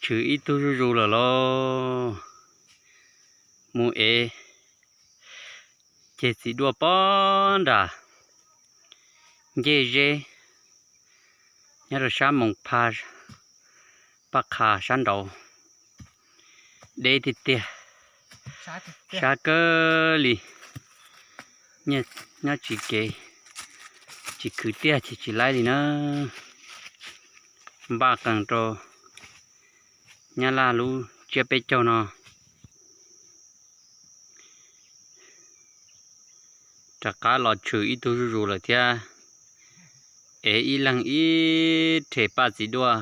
tshwm ib tug zuj zus lawm lauj. Mus ev ceg txiv duaj pob nram ncej zeb nyob rau sab Moos Phaj, Paj Qha sab nraud. Deb tiag tiag, sab kawg li. Nyob tsis kev, tsis khwv tiag ces tsis laib li na. Npaj qees rau Nyab Laj lub tsiab peb caug no. Rov qab los tshwm ib tug zuj zus lawm thiab. Ev ib leeg ib rhe paj txiv duaj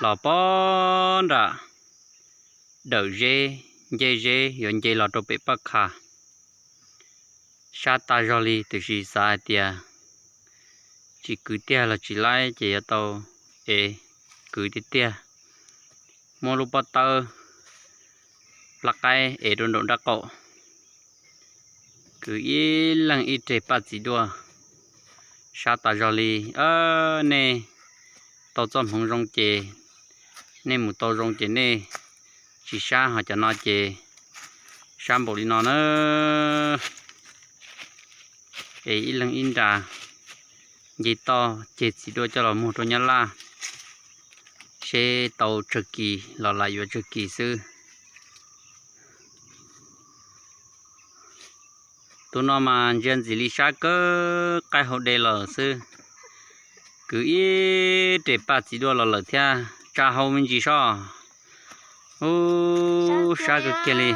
los pob nram dawm zeb, ncej zeb yuav nce los rau pem Paj Qha. Sab tas zog li, tiam sis xav hais tias tsis kwv tiag los tsis laib ces yuav tau ev kwv tiag tiag. Muab lub pob tawb plab qaib ev rau nraum nraub qaum, kwv ib leeg ib rhe paj txiv duaj. Sab tas zog li. Nej tau txoj hmoov zoo ces nej mus tau zoo ces nej tsis sab, ho cov no ces sab npaum li no na. Es ib leeg ib nra nce toj ceg txiv duaj coj los muag rau Nyab Laj, seb tau tsawg kis los lam yuav tsawg kis xwb. Tus no mas ntsia ntxim li sab kawg, qaij hauv de los xwb. Kwv ib rhe paj txiv duaj los lawm thiab, tsa hau me ntsis soj. Ub, sab kawg kiag li.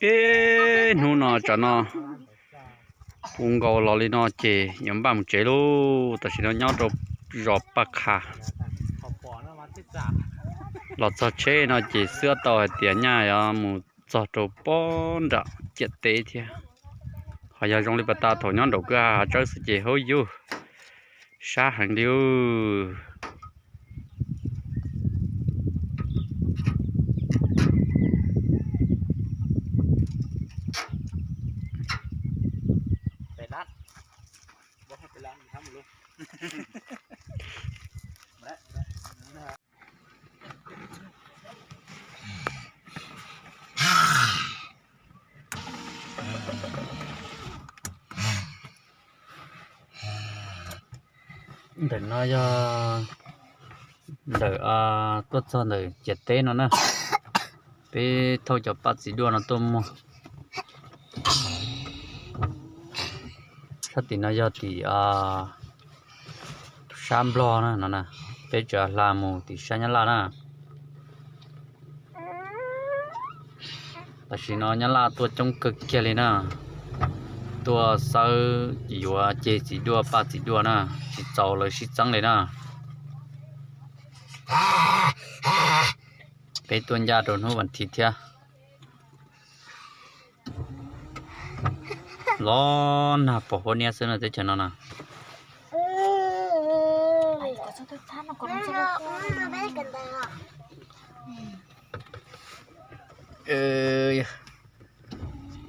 Ib hnub no tsam no puv nkaus los li no ces yuav npaj mus tsev lauj. Tam sim no nyob rau zos Paj Qha, los txog tsheb no ces xwb tau hais tias nyaj yuav mus txog rau pob nram ciam teb thiab. Ho yog zoo li pas tas thaum nyob nraum kwj ha hav tsawb xwb ces hauv yug sab heev li. Ntawm no yog ntawm tuaj txog ntawm ciam teb no na. Peb thauj cov paj txiv duaj no tuaj muag. Sab tim no yog tim sab Nplog na no, peb tseem hla mus tim sab Nyab Laj na. Tam sim no Nyab Laj tuaj coob kawg kiag li na. Tuaj xawb yuav ceg txiv duaj paj txiv duaj na, tsis txaus lawv sib txeeb li na. Peb tuaj ncaj rau hnub vas thiv thiab. Los nag pos huab niab xwb no teb chaws no na.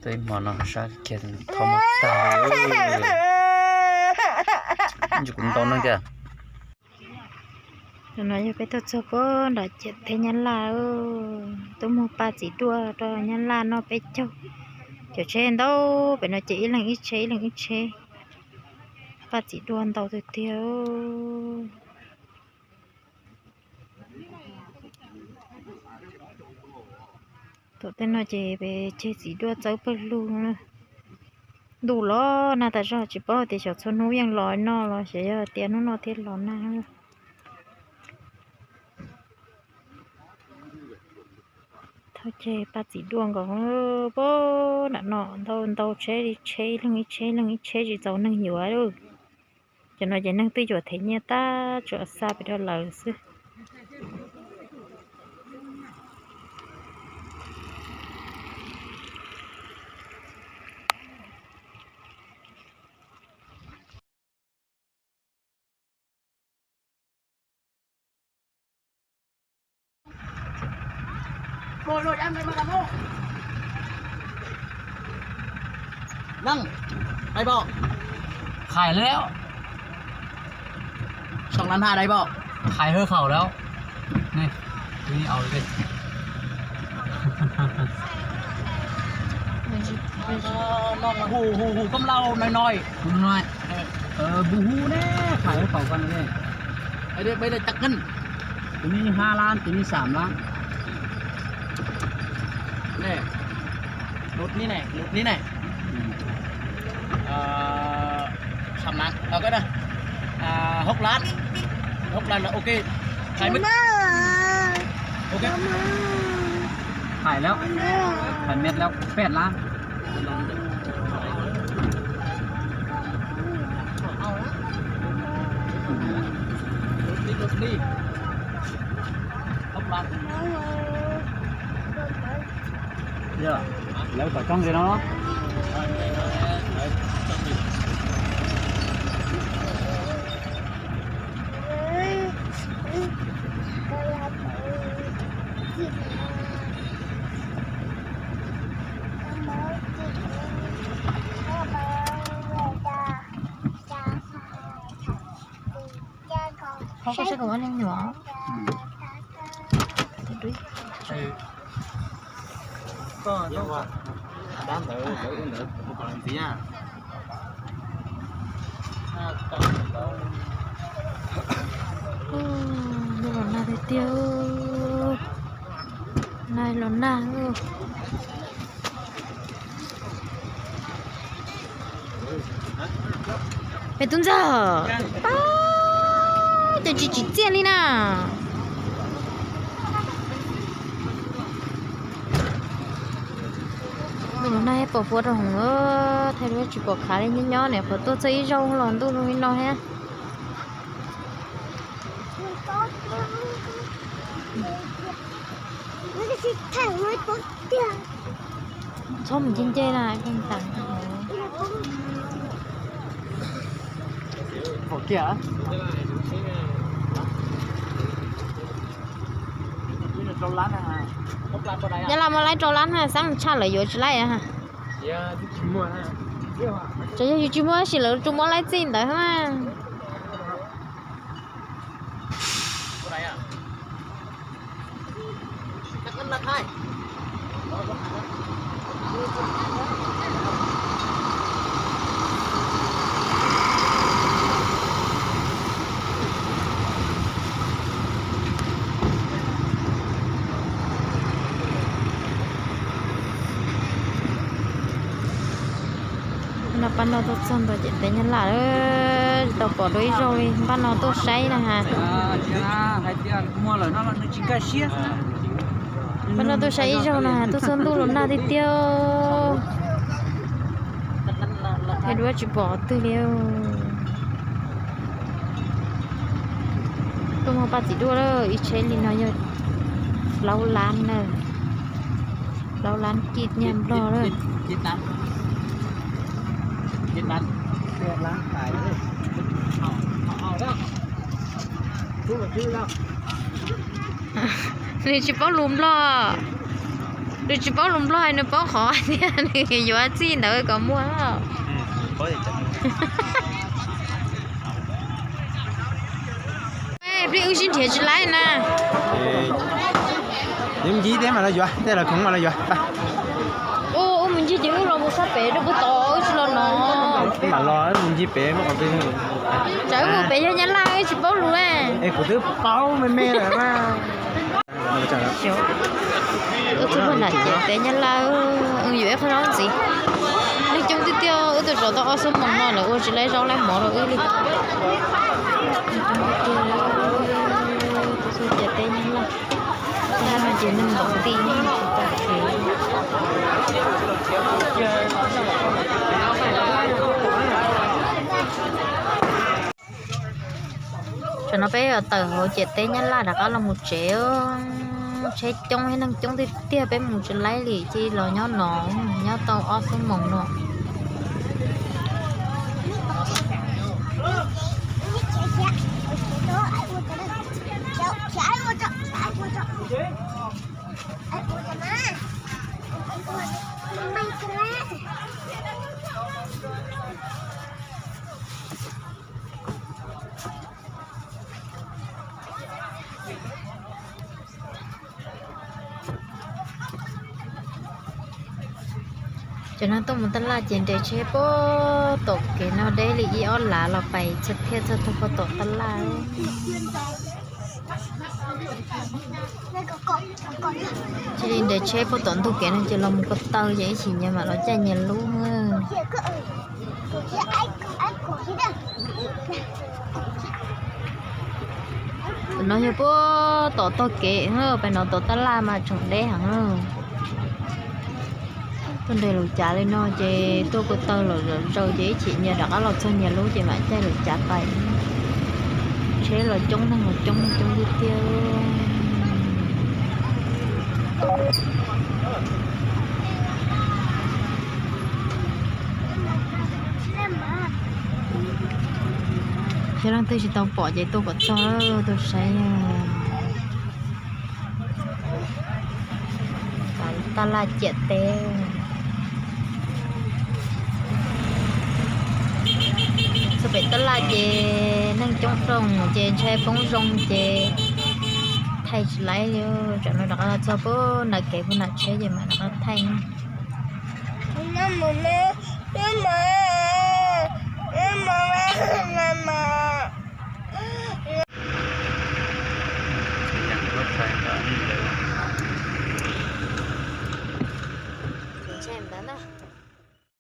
Tej hmo no sab kiag tho muab tag li. Kuv ntau neeg tiag. Tus no yog peb tuaj txog puag nram ciam teb Nyab Laj, tuaj muag paj txiv duaj rau Nyab Laj noj peb caug. Cov tsheb ntau, pem no ces ib leeg ib tsheb ib leeg ib tsheb. Paj txiv duaj ntau tiag tiag. Tom tej no ces peb ceg txiv duaj txawb pawg lug. Ntuj los nag tas zog, tsis paub tias xyov txhua hnub yeej los noj los xyov yog tias hnub no thiaj los nag. Thauj ceg paj txiv duaj nkaus puag nram no, ntau ntau tsheb li tsheb, ib leeg ib tsheb ib leeg ib tsheb tsis txaus neeg yuav lawm. Tam no ces neeg twb yuav them nyiaj tag, tsuas xa pem rau lawv xwb. Nang, đây bọ. Khai lawm. Song lab ha đây bọ. Khai hawv khaum lawm. Ni, twb au li. Hu, hu, hu koj laus noi noi. Hu noi. Hu hu ne, khai hawv khaum koj ne. Đây, đây, đây, chắc ngân. Tus ni ha lan, tus ni sam lan. Nè. Lụt ni nè, lụt ni nè. Ờ, sắm nắng. Ờ, cái đó. À, hốc lát. Hốc lát là ok. Hai mươi. Ok. Khai lawm. Khai mệt lawm, pet lan. Lawv kom coob li no. Koj saib kom ua neeg nyuam. Dab ntawd lawv ua ntawd ua kom ntxiv. Los nag tiag tiag, nag los nag. Peb tub ntxawg, pab, cas tsis tsim txiaj li na. Ntuj los nag pom huab rau hauv, thaij duab tsis pom khav li, nyob nyob niam qhuav tuaj txog ib zaug los ntuj zoo li no thiab. Txhob mus nce nce na, pheej tas. Yog los muaj laib rau lab na, xav tshaj lawv yuav tsis laib. Tsuas yog yus tsis muaj tab sis lawv tsuas muab laib txij ntawd na. No pab no tuaj txog ntua ces peb nyab laj tsis tau pom dua ib zaug li, pab no tuaj saib na has. Pab no tuaj saib ib zaug na has, tuaj txog ntuj los nag tiag tiag. Thaij duab tsis pom qhov twg li. Tuaj muag paj txiv duaj lawm, ib tsheb li no yog plaub lab na, plaub lab kis nyiaj Nplog lawm. Nws tsis paub lus Nplog, nws tsis paub lus Nplog es nws paub qhov tias nws yuav txij ntawd kom muag. Plig wb sib nrhiav tsis laib na. Ncig tej mas los yuav, tej los khoom mas los yuav. Ua mus ncig ces wb los mus sab pem rau puag tod, wb tsis los no. Mam los mus ncig pem muaj qhov twg. Tsam wb mus pem yog nyab laj wb tsis paub lus. Es kuv twb paub me me lawm mas. Wb txhua hnub nram ces peb nyab laj, wb yuav ib qho zaub ntxiv. Neeg coob tiag tiag, wb tuaj zaum tau ob xuab moos no lawv ua tsis laib zaub laib mov rau wb li. Neeg coob tiag tiag, wb txhua ces peb nyab laj. Tab no ces neeg npaum nti tsis tau khev. Tam no peb yuav tawm hauv ciam teb Nyab Laj rov qab los mus tsev. Tsheb coob thiab neeg coob tiag tiag, peb mus tsis laib li, cia li los nyob no, nyob tau ob xuab moos no. Cov neeg tuaj mus taj laj ces nres tsheb puag tom kev no deb li ib ob lav los pais txog thiaj txog tau puag tom taj laj. Cia li nres tsheb puag tom ntug kev no ces los mus ko taw ces ib chim nyias mam los caij nyias lub. Tam no yog puag tom tog kev, pem no tom taj laj mas tseem deb heev. Tuaj nres lus cav li no ces tuaj ko taw los zaws ces ib chim nyias rov qab los txog nyias lub ces mam caij lus cav pais. Tsheb los coob, neeg los coob, neeg coob tiag tiag. Yog leej twg tsis tau pom ces tuaj kom txog, tuaj saib. Taj laj ciam teb. Txog pem taj laj ces neeg coob rooj ces ntshai poob zoo ces thaij tsis laib li. Tsam no rov qab los txog puag nram kev puag nram tsheb ces mam rov qab thaij. Ntshai ntawd na.